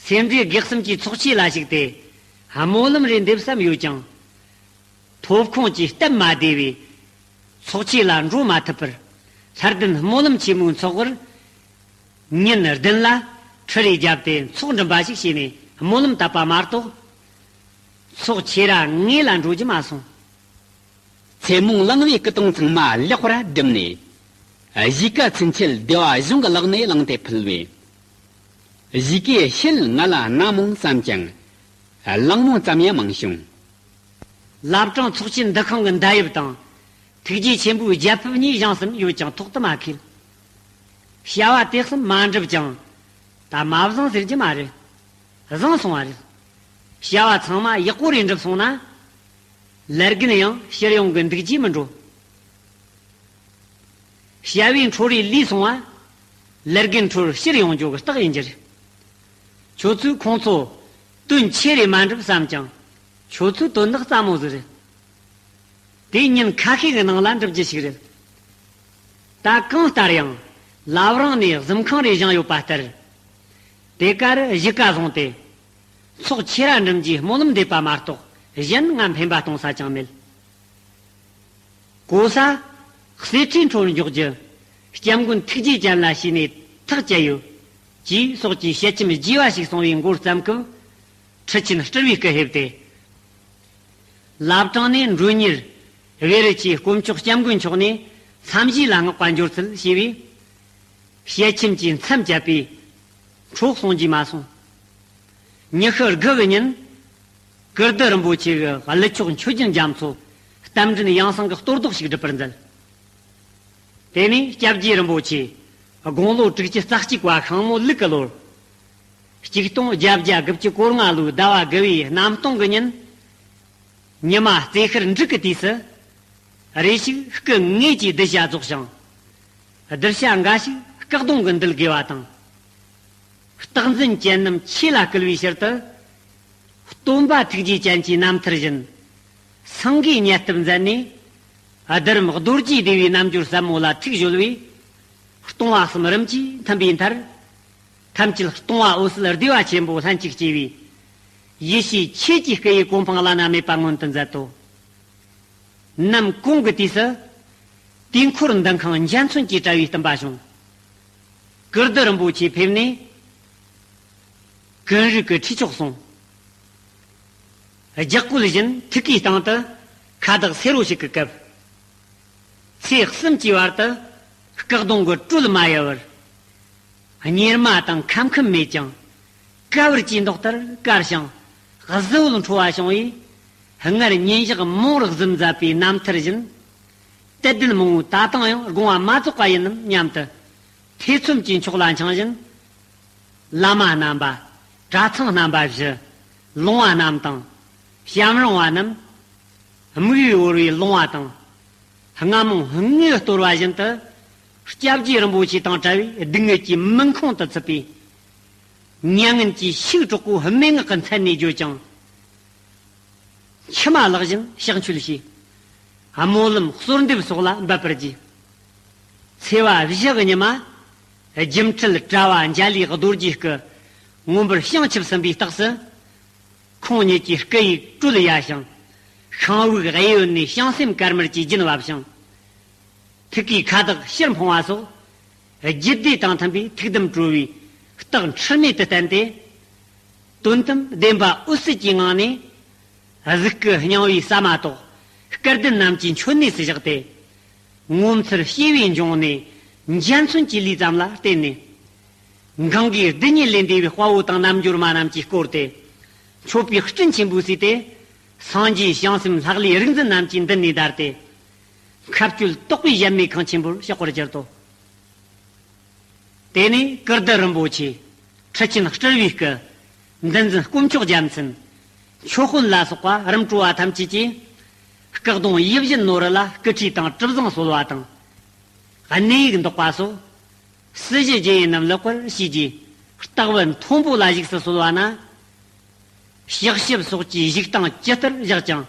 སེ་འབྲས་དགེ་གསུམ་གྱི་ཚོགས་ཆོས་ལ་ཞུགས་ཏེ། སྨོན་ལམ་རེ་འདེབས་བསམ་ཡོད་ཀྱང་། ཐོབ་ཁོངས་ཀྱི་སྟབས་མ་བདེ་བས། ཚོགས་ཆོས་ལ་འགྲོ་མ་ཐུབ་པར། ལྷ་ལྡན་སྨོན་ལམ་ཆེན་མོའི་ཚོགས་པར། ཉིན་བདུན་ལ་ཁྲི་རེ་བརྒྱབ་སྟེ་ཚོགས་འགྲིམ་པ་ཞིག་བྱས་ནས་སྨོན་ལམ་བཏབ་པ་མ་གཏོགས། ཚོགས་ཆོས་ར་ངོས་ལ་འགྲོ་རྒྱུ་མ་སོང་། ཚེ་མོང་གླིང་བའི་སྐུ་གདུང་ཚང་མ་ལེགས་པར་བསྒྲིམས་ནས། གཞིས་ཀ་ཚུན་ཆད་སྡེ་བ་གཞུང་གི་ལག་ནས་བླངས་ཏེ་ཕུལ་བས། གཞིས་ཀའི་ཕྱིར་ང་ལ་སྣང་མོ་བསམ་ཀྱང་། གླེང་མོ་ཙམ་ཡང་མང་བྱུང་། བླ་བྲང་ཚོགས་ཆེན་འདུ་ཁང་གི་མདའ་དབྱིབས་དང་། ཐུགས་རྗེ་ཆེན་པོའི་རྒྱ་ཕིབས་གཉིས་བཞེངས་སམ་ཡོད་ཀྱང་ཐོག་ཏུ་མ་འཁེལ། བྱ་བ་དེ་གསུམ་མ་འགྲུབ་ཀྱང་། ད་མ་བཟང་ཟེར་རྒྱུ་མ་རེད། བཟང་སོང་བ་རེད། བྱ་བ་ཚང་མ་ཡག་པོ་རེ་འགྲུབ་སོང་ན། ལར་རྒན་ཡང་ཕྱིར་ཡོང་གི་འདུག་རྒྱུ་མི་འགྲོ། བྱ་བའི་འཕྲོ་རེ་ལུས་སོང་བ། ལར་རྒན་འཕྲོར་ཕྱིར་ཡོང་རྒྱུ་གི་རྟགས་ཡིན་རྒྱུ་རེད། ཁྱོད་ཚོས་ཁོང་ཚོ་དོན་ཆེ་རེ་མ་འགྲུབ་བསམ་ཀྱང་། ཁྱོད་ཚོའི་དོན་དག་རྩ་མོ་ཟིག་རེད། དེ་ཉིན་ཁ་ཤས་ཀྱི་ནང་ལ་འགྲུབ་རྒྱུ་ཞིག་རེད། ད་གང་ལྟར་ཡང་བླ་བྲང་ནས་གཟིམ་ཁང་རེ་བཞེངས་ཡོད་པ་ལྟར། དེ་གར་གཞིས་ཀ་བཟུང་སྟེ། ཚོགས་ཆོས་ར་འགྲིམ་རྒྱུའི་སྨོན་ལམ་འདེབས་པ་མ་གཏོགས་གཞན་ང་འཕེན་པ་གཏོང་ས་ཅང་མེད། གོ་ས། གསེར་ཁྲིའི་འཕྲོར་འཇོག་རྒྱུ། སྐྱབས་མགོན་ཐུགས་རྗེ་ཅན་ལ་ཞུས་ནས་ཐག་བཅད་ཡོད། ཞེས་སོགས་ཀྱི་ཞལ་ཆེམས་རྒྱས་པ་ཞིག་གསུང་བའི་མགོར་བརྩམས་སྐབས། ཁྲི་ཆེན་སྤྲུལ་བའི་སྐུ་ཕེབས་ཏེ། བླ་བྲང་ནས་མགྲོན་གཉེར་བེ་རི་ཆེ་དཀོན་མཆོག་སྐྱབས་མགོན་མཆོག་ནས་མཚམས་བཞི་ལ་མངགས་པ་འབྱོར་ཚུལ་ཞེས་པའི་ཞལ་ཆེམས་ཀྱིས་མཚམས་བཅད་པའི་འཕྲོ་གསུང་རྒྱུ་མ་སོང་། ཉི་ཤུ་དགུ་གི་ཉིན། ཀིརྟི་རིན་པོ་ཆེ་གི་ཀླུ་མཆོག་མཆོད་སྦྱིན་རྒྱ་མཚོ་རྟ་མགྲིན་ཡང་གསང་གི་གཏོར་བཟློག་ཞིག་སྒྲུབ་པར་མཛད། དེ་ནས་སྐྱབས་རྗེ་རིན་པོ་ཆེ་དགུང་ལོ་དྲུག་ཅུ་རྩ་གཅིག་པ་ཤིང་མོ་ལུག་གི་ལོར། ཆིག་སྟོང་བརྒྱད་བརྒྱ་དགུ་བཅུ་གོ་ལྔ་ལོའི་ཟླ་བ་དགུ་བའི་གནམ་སྟོང་གི་ཉིན། ཉི་མ་རྩེ་ཤར་འབྲུག་གི་དུས་སུ། རེ་ཞིག་སྐུ་དངོས་ཀྱི་གདུལ་བྱ་རྫོགས་ཤིང་། གདུལ་བྱ་འགའ་ཞིག་སྐུ་གདུང་གི་འདུལ་དགོས་པ་དང་། རྟག་འཛིན་ཅན་རྣམས་ཆོས་ལ་བསྐུལ་བའི་ཕྱིར་དུ། སྟོན་པ་ཐུགས་རྗེ་ཅན་གྱི་རྣམ་ཐར་བཞིན། སེང་གེའི་ཉེ་སྟབས་མཛད་ནས། རྡུལ་རམ་རྡོ་རྗེ་སྡེ་བའི་རྣལ་འབྱོར་ཟབ་མོ་ལ་ཐུགས་གཞོལ་བས། སྟོང་པ་གསུམ་རིམ་གྱིས་མཐུན་པའི་མཐར། ཐམས་ཅད་སྟོང་པ་འོད་གསལ་བདེ་བ་ཆེན་པོ་ལྷན་ཅིག་སྐྱེས་པའི། ཡེ་ཤེས་ཆོས་ཀྱི་སྐུ་ཡི་གོ་འཕང་བླ་ན་མེད་པ་མངོན་དུ་མཛད་དོ། ནམ་གུང་གི་དུས་སུ། དུས་འཁོར་འདུ་ཁང་འཇའ་ཚོན་གྱིས་བཀྲ་བའི་སྟོན་པ་བྱུང་། ཀིརྟི་རིན་པོ་ཆེ་ཕེབས་ནས། ཀུན་རིག་གི་ཁྲིད་ཆོག་གསུངས། ལྗགས་བཀོད་བཞིན་ཐུགས་ཀའི་སྟེང་དུ་ཁ་བཏགས་སེར་པོ་ཞིག་གི་སྐབས། ཚེས་གསུམ་གྱི་བར་དུ་སྐུ་གདུང་གི་སྲོལ་མ་ཡལ་བར། གཉེར་མ་དང་ཁམ་ཁུམ་མེད་ཀྱང་། དཀའ་བར་གྱི་མདོག་ལྟར་དཀར་ཞིང་གཟི་འོད་འཕྲོ་བ་བྱུང་བས། སྔར་ཉིན་ཞག་མང་རག་བཟུམ་མཛད་པའི་རྣམ་ཐར་བཞིན། གཏེར་སྟོན་མང་པོ་ད་དུང་ཡང་དགོངས་པ་མ་རྫོགས་པ་ཡིན་ནམ་སྙམ་དུ། ཐེ་ཚོམ་གྱི་མཆོག་ལ་འཆིང་བཞིན། བླ་མ་རྣམ་པ། གྲྭ་ཚང་རྣམ་པ་བཞི། ལུང་པ་རྣམས་དང་། ཞབས་རིང་བ་རྣམས། དམིགས་ཡུལ་བོར་བའི་ལུང་པ་དང་། རྔ་མོང་དངོས་གཏོར་བ་བཞིན་དུ། སྐྱབས་རྗེ་རིན་པོ་ཆེ་དང་བྲལ་བའི་སྡུག་བསྔལ་གྱི་མུན་ཁུང་དུ་ཚུད་པས། མྱ་ངན་གྱི་ཤུགས་དྲག་པོས་སྨྲེ་སྔགས་ཀྱི་མཚན་ནས་བརྗོད་ཅིང་། མཆི་མ་ལག་བཞིན་ཕྱག་མཆོད་བྱས། སྨོན་ལམ་གསོལ་འདེབས་སོགས་ལ་འབད་པར་བགྱི། ཚེས་པ་བཞི་གི་ཉི་མ། སྒྱུ་འཕྲུལ་དྲ་བ་འཇའ་ལུས་རྡོ་རྗེའི་སྐུ། མངོན་པར་བྱང་ཆུབ་ཟིན་པའི་རྟགས་སུ། ཁོང་ཉིད་ཀྱི་སྐུ་ཡི་སྲོལ་ཡལ་ཞིང་། ཤིང་དབུགས་གཡས་གཡོན་ནས་བྱང་སེམས་དཀར་དམར་གྱི་རྒྱུན་བབས་ཤིང་། ཐུགས་ཀའི་ཁ་བཏགས་ཕྱིར་འཕངས་པ་སོགས། རྒྱུད་སྡེ་དང་མཐུན་པའི་ཐུགས་དམ་གྲོལ་བའི་རྟགས་འཁྲུལ་མེད་དུ་བསྟན་ཏེ། དོན་དམ་བདེན་པ་འོད་གསལ་གྱི་ངང་ནས། གཟུགས་སྐུ་སྙིང་པོའི་ཟ་མ་ཏོག་སྐལ་ལྡན་རྣམས་ཀྱི་མཆོད་གནས་སུ་བཞག་སྟེ། ངོ་མཚར་བྱེ་བའི་འབྱུང་གནས་འཇའ་ཚོན་གྱི་ལུས་ཙམ་ལ་བརྟེན་ནས། གང་གི་སྡུག་བསྔལ་ལས་འདས་པའི་དཔའ་བོ་དང་རྣལ་འབྱོར་མ་རྣམས་ཀྱིས་བསྐོར་ཏེ། མཆོད་པའི་སྤྲིན་ཆེན་པོས་བསུས་ཏེ། སངས་རྒྱས་བྱང་སེམས་ལྷག་ལུས་རིག་འཛིན་རྣམས་ཀྱི་མདུན་ནས་བདར་ཏེ། མཁའ་སྤྱོད་དོག་པའི་གཞལ་མེད་ཁང་ཆེན་པོར་གཤེགས་པར་གྱུར་ཏོ། དེ་ནས་ཀིརྟི་རིན་པོ་ཆེ། ཁྲི་ཆེན་སྤྲུལ་པའི་སྐུ། འདུལ་འཛིན་དཀོན་མཆོག་རྒྱལ་མཚན། མཆོད་དཔོན་ལ་སོགས་པ་རིམ་གྲོ་བ་ཐམས་ཅད་ཀྱིས། སྐུ་གདུང་ཡིད་བཞིན་ནོར་བུ་ལ་སྐུ་ཁྲུས་དང་གྲུབ་གཟིངས་གསོལ་བ་དང་། གནས་ཡིག་འདོགས་པ་སོགས། སྲིད་ཞི་རྒྱུ་ཡིན་རྣམས་ལེགས་པར་ཤེས་རྒྱུའི་རྟགས་བུ་མཐོན་པོ་ལ་གཞིགས་སུ་གསོལ་བ་ན། ཕྱག་ཞབས་སོགས་ཀྱི་བཞུགས་སྟངས་ཇི་ལྟར་བཞག་ཀྱང་།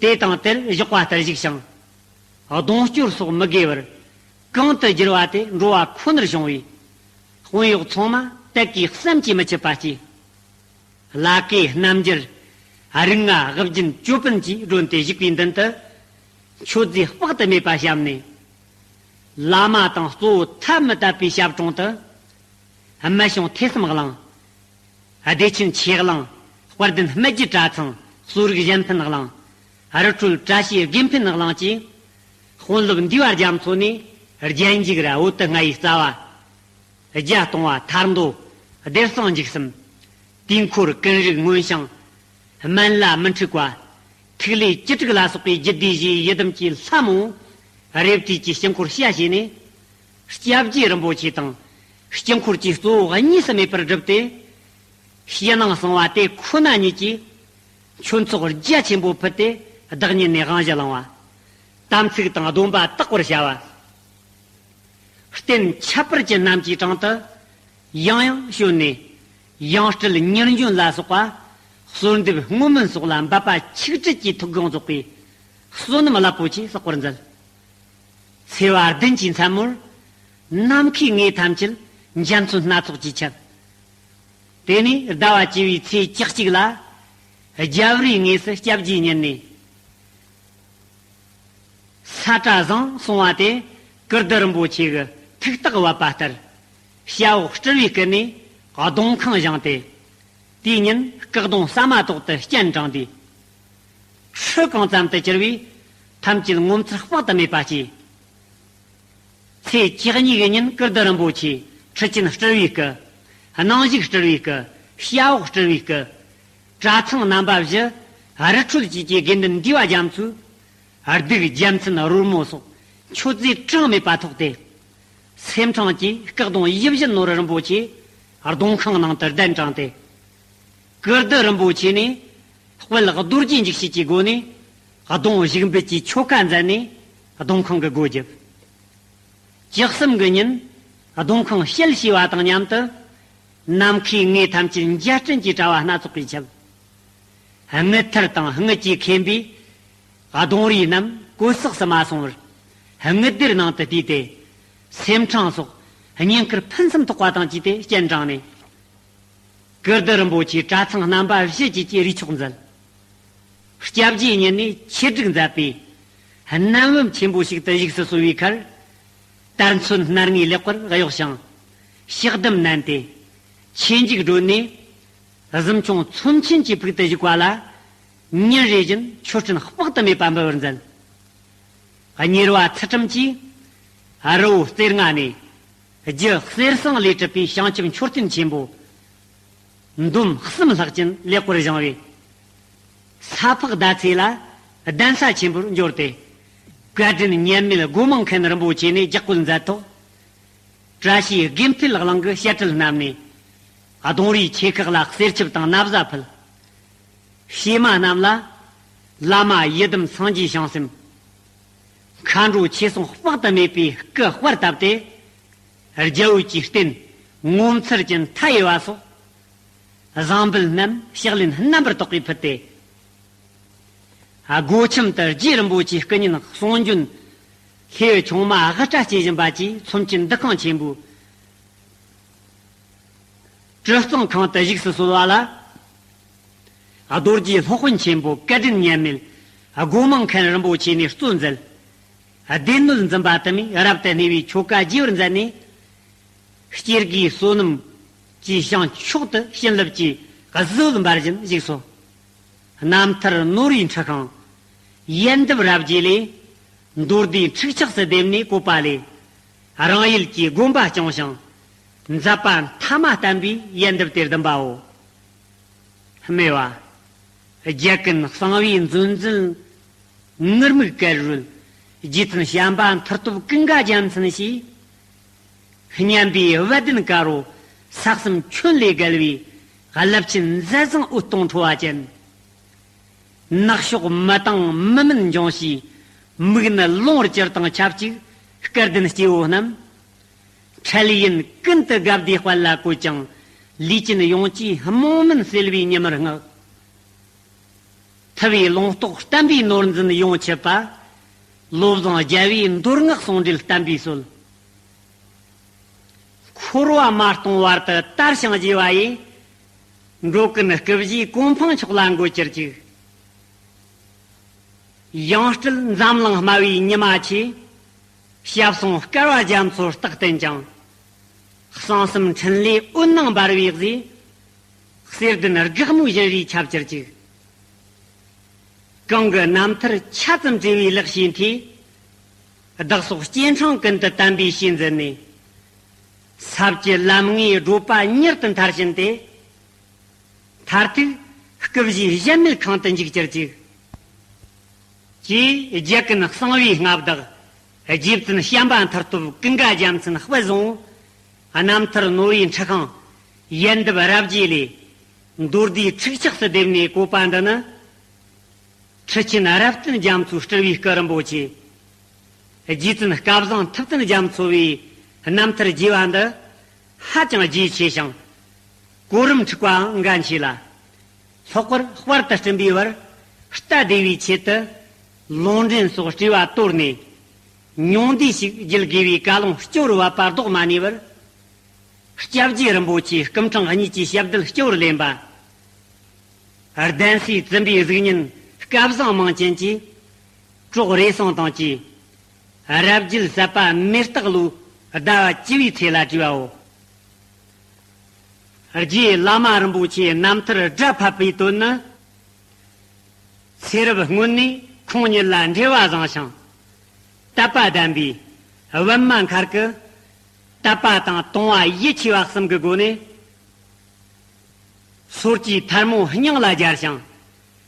དེ་དང་དེར་བཞག་པ་ལྟར་བཞུགས་ཤིང་། གདོང་སྐྱོར་སོགས་མི་དགོས་པར། གང་དུ་བསྒྱུར་བ་དེ་འགྲོ་བ་ཁོ་ནར་བྱུང་བས། དཔོན་གཡོག་ཚང་མ་དད་ཀྱིས་བསམ་གྱིས་མི་ཁྱབ་པ་སྐྱེས། ལྷ་སྐུའི་རྣམ་འགྱུར། རིགས་ལྔ་དབུ་རྒྱན་ཅོད་པན་གྱིས་བསྒྲོན་ཏེ་བཞུགས་པའི་མདུན་དུ། མཆོད་རྫས་དཔག་ཏུ་མེད་པ་བཤམས་ནས། བླ་མ་དང་གཙོ་བོ་ཐ་མི་དད་པའི་ཞབས་དྲུང་དུ། སྨད་ཞང་ཐེ་ཚོམ་གླིང་། བདེ་ཆེན་ཆོས་གླིང་། དཔལ་ལྡན་སྨད་རྒྱུད་གྲྭ་ཚང་། གསོ་རིག་གཞན་ཕན་གླིང་། རི་ཁྲོད་བཀྲ་ཤིས་དགེ་འཕེལ་གླིང་བཅས། དཔོན་སློབ་འདུས་པ་རྒྱ་མཚོ་ནས་རྒྱན་འཇུག་ར་བོད་དུ་ལྔ་ཡི་རྩ་བ། བརྒྱད་སྟོང་པ་ཐར་མདོ། བདེ་གསང་འཇིགས་གསུམ། དུས་འཁོར་ཀུན་རིག་མངོན་བྱང་། སྨན་བླ་མི་འཁྲུགས་པ། ཐིག་ལེ་བཅུ་དྲུག་ལ་སོགས་པའི་རྒྱུད་སྡེ་བཞིའི་ཡི་དམ་གྱི་ལྷ་མང་པོ་རེབ་བྲིས་ཀྱི་དཀྱིལ་འཁོར་བཤམས་བྱས་ནས། སྐྱབས་རྗེ་རིན་པོ་ཆེ་དང་དཀྱིལ་འཁོར་གྱི་གཙོ་བོ་གཉིས་སུ་མེད་པར་བསྒྲུབས་ཏེ། ཕྱི་ནང་གསང་བ་དེ་ཁོ་ན་ཉིད་ཀྱིས་ཆོས་ཚོགས་རྒྱ་ཆེན་པོ་ཕུལ་ཏེ། བདག་ཉིད་ནས་དབང་བཞི་བླང་བ། དམ་ཚིག་དང་སྡོམ་པ་དག་པར་བྱ་བ། རྟེན་ཁྱད་པར་ཅན་རྣམས་ཀྱི་དྲུང་དུ། ཡང་ཡང་བྱོན་ནས། ཡང་སྤྲུལ་ཉེར་འཇོམས་ལ་སོགས་པ། གསོལ་འདེབས་བསྔོ་སྨོན་སོགས་ལ་འབད་པ་ཆིག་དྲུག་གིས་ཐུགས་དགོངས་རྫོགས་པའི་བསོད་ནམས་རླབས་པོ་ཆེ་བསགས་པར་མཛད། ཚེས་པ་བདུན་གྱི་མཚན་མོར། ནམ་མཁའི་ངོས་ཐམས་ཅད་འཇའ་ཚོན་སྣ་ཚོགས་ཀྱིས་ཁྱབ། དེ་ནས་ཟླ་བ་བཅུ་པའི་ཚེས་བཅུ་གཅིག་ལ། རྒྱབ་རིའི་ངོས་སུ་སྐྱབས་རྗེ་ཉིད་ནས། ས་བཀྲ་བཟང་གསུང་བ་དེ་ཀིརྟི་རིན་པོ་ཆེ་གི་ཐུགས་རྟགས་བབས་པ་ལྟར། ཤྭ་འོག་སྤྲུལ་བའི་སྐུ་ནས་གདོང་ཁང་བཞེངས་ཏེ། དེའི་ཉིན་སྐུ་གདུང་ཟ་མ་ཏོག་ཏུ་སྤྱན་དྲངས་ཏེ། ཧྲི་གང་ཙམ་དུ་གྱུར་པས་ཐམས་ཅད་ངོ་མཚར་དཔག་ཏུ་མེད་པ་སྐྱེས། ཚེས་བཅུ་གཉིས་ཀྱི་ཉིན་ཀིརྟི་རིན་པོ་ཆེ་ཁྲི་ཆེན་སྤྲུལ་བའི་སྐུ། སྣང་ཞིག་སྤྲུལ་བའི་སྐུ། ཤྭ་འོག་སྤྲུལ་བའི་སྐུ། གྲྭ་ཚང་རྣམ་པ་བཞི། རི་ཁྲོད་བཅས་ཀྱི་དགེ་འདུན་འདུས་པ་རྒྱ་མཚོས། གདུགས་རྒྱལ་མཚན་རོལ་མོ་སོགས་མཆོད་རྫས་གྲངས་མེད་པ་ཐོགས་ཏེ། སེམས་ཕྲེང་གྱིས་སྐུ་གདུང་ཡིད་བཞིན་ནོར་བུ་རིན་པོ་ཆེ་གདོང་ཁང་ནང་དུ་གདན་དྲངས་ཏེ། ཀིརྟི་རིན་པོ་ཆེ་ནས་དཔལ་རྡོ་རྗེ་འཇིགས་བྱེད་ཀྱི་སྒོ་ནས་གདུང་བཞུགས་འབུལ་གྱི་ཆོ་ག་མཛད་ནས་གདུང་ཁང་གི་སྒོ་བརྒྱབ། བཅུ་གསུམ་གྱི་ཉིན་གདུང་ཁང་ཞལ་ཕྱེ་བ་དང་མཉམ་དུ། ནམ་མཁའི་ངོས་ཐམས་ཅད་འཇའ་སྤྲིན་གྱི་དྲ་བ་སྣ་ཚོགས་ཀྱིས་ཁྱབ། དངུལ་ཐུར་དང་དངུལ་གྱིས་ཁེངས་པའི་གདུང་རིས་རྣམས་གོས་སོགས་སུ་མ་སོང་བར། དངུལ་སྡེར་ནང་དུ་བསྡུས་ཏེ། སེམས་ཕྲེང་སོགས་བསྙེན་བཀུར་ཕུན་སུམ་ཚོགས་པ་དང་བཅས་ཏེ་སྤྱན་དྲངས་ནས། ཀིརྟི་རིན་པོ་ཆེའི་གྲྭ་ཚང་རྣམ་པ་བཞི་བཅས་ཀྱི་རུས་མཆོག་མཛད། སྐྱབས་རྗེ་ཉིད་ནས་ཆེད་སྒྲིག་མཛད་པའི་རྣམ་བུམ་ཆེན་པོ་ཞིག་ཏུ་བཞུགས་སུ་གསོལ་བའི་ཁར། དར་ཚོན་སྣར་ལྔས་ལེགས་པར་གཡོགས་ཤིང་། ཕྱག་ཟླུམ་མནན་ཏེ། ཆོས་འཇུག་སྒྲོན་ནས། གཟིམ་ཆུང་ཚོམས་ཆེན་གྱི་ཕུག་ཏུ་བཞུགས་པ་ལ། ཉིན་རེ་བཞིན་མཆོད་སྤྲིན་དཔག་ཏུ་མེད་པ་འབུལ་བར་མཛད། གཉེར་བ་ཚུལ་ཁྲིམས་ཀྱིས་རི་བོ་རྩེ་ལྔ་ནས་རྒྱུ་གསེར་ཟངས་ལས་གྲུབ་པའི་བྱང་ཆུབ་མཆོད་རྟེན་ཆེན་པོ་འདོམ་གསུམ་ལྷག་ཅན་ལེགས་པར་བཞེངས་པས། ས་ཕག་ཟླ་ཚེས་ལ་གདན་ས་ཆེན་པོར་འབྱོར་ཏེ། བཀའ་དྲིན་མཉམ་མེད་སྒོ་མང་མཁན་རིན་པོ་ཆེ་ནས་ལྗགས་བཀོད་མཛད་ཐོག་བཀྲ་ཤིས་དགེ་འཕེལ་གླིང་གི་བཤད་གྲྭར་བསྣམས་ནས། གདུང་རིས་ཆེ་ཁག་ལ་གསེར་ཆབ་དང་ན་བཟའ་ཕུལ། བྱེ་མ་རྣམས་ལ་བླ་མ་ཡི་དམ་སངས་རྒྱས་བྱང་སེམས། མཁའ་འགྲོ་ཆོས་སྲུང་དཔག་ཏུ་མེད་པའི་སྐུ་དཔལ་བཏབ་སྟེ། རྒྱལ་པོ་གྱི་རྟེན་ངོ་མཚར་ཅན་མཐའ་ཡས་པ་སོགས། བཟང་འབུལ་རྣམས་ཕྱག་ལེན་རྣམ་པར་དག་པས་ཕུལ་ཏེ། སྒོ་ཁྱིམ་དུ་རྗེ་རིན་པོ་ཆེའི་སྐུ་བརྙན་གསུང་རྒྱུན་ལྷེའུ་ཆུང་མ་དབུ་སྐྲ་བསྐྱེད་བཞིན་པ་བཅས་ཚོམས་ཆེན་འདུ་ཁང་ཆེན་པོའི་གྲུ་གཙང་ཁང་དུ་བཞུགས་སུ་གསོལ་བ་ལ། རྡོ་རྗེ་སློབ་དཔོན་ཆེན་པོ་བཀའ་དྲིན་མཉམ་མེད་སྒོ་མང་མཁན་རིན་པོ་ཆེ་ནས་གཙོ་མཛད། སྡེ་སྣོད་འཛིན་པ་དུ་མས་རབ་ཏུ་གནས་པའི་ཆོ་ག་རྒྱས་པར་མཛད་ནས། སྐྱེ་དགུའི་བསོད་ནམས་ཀྱི་བྱང་ཕྱོགས་སུ་བྱིན་རླབས་ཀྱི་གཟི་འོད་འབར་བཞིན་བཞུགས་སོ། རྣམ་ཐར་ནོར་བུའི་འཁྲི་ཁང་། ཡལ་འདབ་རབ་རྒྱས་ལས། མདོ་སྡེའི་འཁྲུག་ཆགས་སུ་བསྡེབས་ནས་བཀོད་པ་ལས། རང་ཡུལ་གྱི་དགོན་པ་སྐྱོང་ཞིང་། མཛད་པ་མཐའ་མ་བསྟན་པའི་ཡལ་འདབ་དེར་ལྡིམ་པའོ། སྨེ་བ། རྒྱལ་ཀུན་གསང་བའི་མཛོད་འཛིན་ངུར་སྨྲིག་དཀར་རོལ། རྗེ་བཙུན་བྱམས་པ་མཐུ་སྟོབས་ཀུན་དགའ་རྒྱལ་མཚན་ཞེས། སྙན་པའི་བ་དན་དཀར་པོ་ས་གསུམ་ཁྱོན་ལས་བརྒལ་བའི་རླབས་ཆེན་མཛད་བཟང་འོད་སྟོང་འཕྲོ་བ་ཅན། ནག་ཕྱོགས་མི་བཏང་མི་མིན་འབྱུང་བྱའི་མིག་ནི་ལོང་བར་གྱུར་དང་ཆབས་ཅིག་སྐལ་ལྡན་སྐྱེ་བོ་རྣམས། འཕྲལ་ཡུན་ཀུན་ཏུ་དགའ་བདེའི་དཔལ་ལ་བཀོད་ཅིང་། ལུས་ཅན་ཡོངས་ཀྱི་རྨོངས་མུན་སེལ་བའི་ཉི་མར་བསྔགས། ཐུབ་པའི་ལུང་རྟོགས་བསྟན་པའི་ནོར་འཛིན་ཡོངས་ཆིབས་པ། བློ་བཟང་རྒྱལ་བའི་མདོ་སྔགས་ཟུང་འབྲེལ་བསྟན་པའི་སྲོལ། འཁོར་བ་མ་སྟོངས་བར་དུ་དར་ཞིང་རྒྱས་པ་ཡི། འགྲོ་ཀུན་སྐུ་བཞིའི་གོ་འཕང་མཆོག་ལ་འགོད་གྱུར་ཅིག་ཡང་སྤྲུལ་འཛམ་གླིང་སྨྲ་བའི་ཉི་མ་ཆེ། ཞབས་ཟུང་དཀར་བ་རྒྱ་མཚོ་རྟག་བརྟན་ཅིང་། གསང་གསུམ་འཕྲིན་ལས་འོད་སྣང་འབར་བའི་གཟི། གསེར་ལྡན་སྒེག་མོའི་བཞིན་རས་ཁྱབ་གྱུར་ཅིག་གང་གི་རྣམ་ཐར་ཆ་ཙམ་བྲིས་པའི་ལེགས་བཤད་མཐིལ། བདག་སོགས་སྐྱེ་འཕྲེང་ཀུན་ཏུ་བསྟན་པའི་གཤིས་འཛིན་ནས། ཟབ་ཀྱི་ལམ་ལྔའི་བགྲོད་པ་མྱུར་དུ་མཐར་ཕྱིན་ཏེ། མཐར་ཐུག་སྐུ་བཞིའི་གཞལ་མེད་ཁང་དུ་འཇུག་གྱུར་ཅིག་ཅེས་རྒྱལ་ཀུན་གསང་བའི་མངའ་བདག་རྗེ་བཙུན་བྱམས་པ་མཐུ་སྟོབས་ཀུན་དགའ་རྒྱལ་མཚན་དཔལ་བཟང་པོ་རྣམ་ཐར་ནོར་བུའི་འཁྲི་ཁང་ཡལ་འདབ་རབ་རྒྱས་ལས། མདོ་སྡེའི་འཁྲུག་ཆགས་སུ་བསྡེབས་ནས་བཀོད་པ་འདི་ནི། ཁྲི་ཆེན་རབ་བརྟན་རྒྱ་མཚོའི་སྤྲུལ་བའི་སྐུ་རིན་པོ་ཆེ། རྗེ་བཙུན་སྐལ་བཟང་ཐུབ་བསྟན་རྒྱ་མཚོ་བའི་རྣམ་ཐར་རྒྱས་པ་འདི། ཧ་ཅང་རྒྱས་ཆེ་ཞིང་། གོ་རིམ་འཁྲིགས་པའང་འགན་ཆེ་ལ། ལྷག་པར་དཔར་དུ་བསྐྲུན་པའི་བར་ལྟ་བདེ་བའི་ཆེད་དུ། ལུང་འདྲེན་སོགས་བྲིས་པ་དོར་ནས། ཉུང་བསྡུས་ཤིག་བརྒྱུད་དགོས་པའི་བཀའ་ལུང་སྐྱོ་བར་བབ་པ་ལྡོག་མ་ནུས་པར། སྐྱབས་རྗེ་རིན་པོ་ཆེའི་སྐུ་ཕྲེང་གཉིས་ཀྱི་ཞབས་རྡུལ་སྐྱོ་བར་ལེན་པ། གདན་སའི་བཙུན་པའི་གཟུགས་བརྙན་སྐལ་བཟང་མིང་ཅན་གྱིས། གྲོགས་རེ་ཟུང་དང་བཅས། རབ་རྒྱུད་ཟབ་པ་མེ་སྟག་ལོའི་ཟླ་བ་བཅུ་བའི་ཚེས་ལ་བྲིས་པའོ། རྗེ་བླ་མ་རིན་པོ་ཆེའི་རྣམ་ཐར་སྒྲ་ཕབ་པའི་དོན་ནི། ཚེ་རབས་སྔོན་ནས་ཁོང་ཉིད་ལ་འབྲེལ་བ་བཟང་ཞིང་། དད་པ་ལྡན་པའི་པད་མ་མཁར་གྱི་དད་པ་དང་དུང་བ་ཡིད་ཆེས་པ་གསུམ་གྱི་སྒོ་ནས། སོར་གྱི་ཐལ་མོ་སྙིང་ལ་སྦྱར་ཞིང་།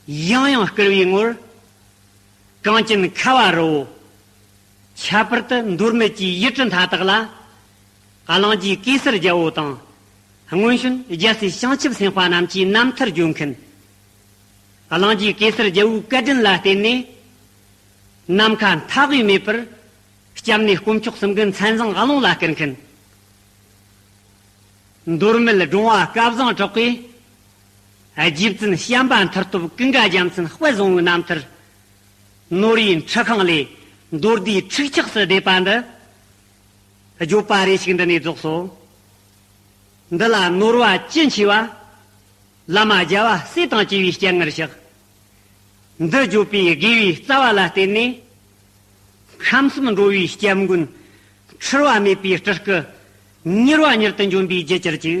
ཡང་ཡང་བསྐུལ་བའི་ངོར། གངས་ཅན་ཁ་བ་རི་བོ། ཁྱད་པར་དུ་མདོ་སྨད་ཀྱི་ཡུལ་གྲུ་མཐའ་དག་ལ། གླིང་རྗེ་གེ་སར་རྒྱལ་པོ་དང་། སྔོན་བྱོན་རྒྱལ་སྲས་བྱང་ཆུབ་སེམས་དཔའ་རྣམས་ཀྱིས་རྣམ་ཐར་བརྗོད་མཁན། གླིང་རྗེ་གེ་སར་རྒྱལ་པོའི་བཀའ་དྲིན་ལ་བརྟེན་ནས། ནམ་མཁའ་མཐའ་དབུས་མེད་པར། སྐྱབས་གནས་དཀོན་མཆོག་གསུམ་གྱི་མཚན་བཟང་ཀློང་ལ་བསྐུར་མཁན། མདོ་སྨད་སྒྲུང་བ་སྐལ་བཟང་གྲགས་པས། རྗེ་བཙུན་བྱམས་པ་མཐུ་སྟོབས་ཀུན་དགའ་རྒྱལ་མཚན་དཔལ་བཟང་པོའི་རྣམ་ཐར། ནོར་བུའི་འཁྲི་ཁང་ལས་མདོ་སྡེའི་ཁྲིགས་ཆགས་སུ་བསྡེབས་པ་འདི། བརྗོད་པ་རེ་ཞིག་འདི་ནས་རྫོགས་སོ། འདི་ལ་ནོར་བ་ཅི་མཆིས་པ། བླ་མ་རྒྱལ་བ་སྲས་དང་བཅས་པའི་སྤྱན་སྔར་བཤགས། འདི་བརྗོད་པའི་དགེ་བའི་རྩ་བ་ལ་བརྟེན་ནས། ཁམས་གསུམ་འགྲོ་བའི་སྐྱབས་མགོན། འཁྲུལ་བ་མེད་པའི་སྤྲུལ་སྐུ། མྱུར་བ་མྱུར་དུ་འབྱོན་པའི་རྒྱུ་གྱུར་ཅིག།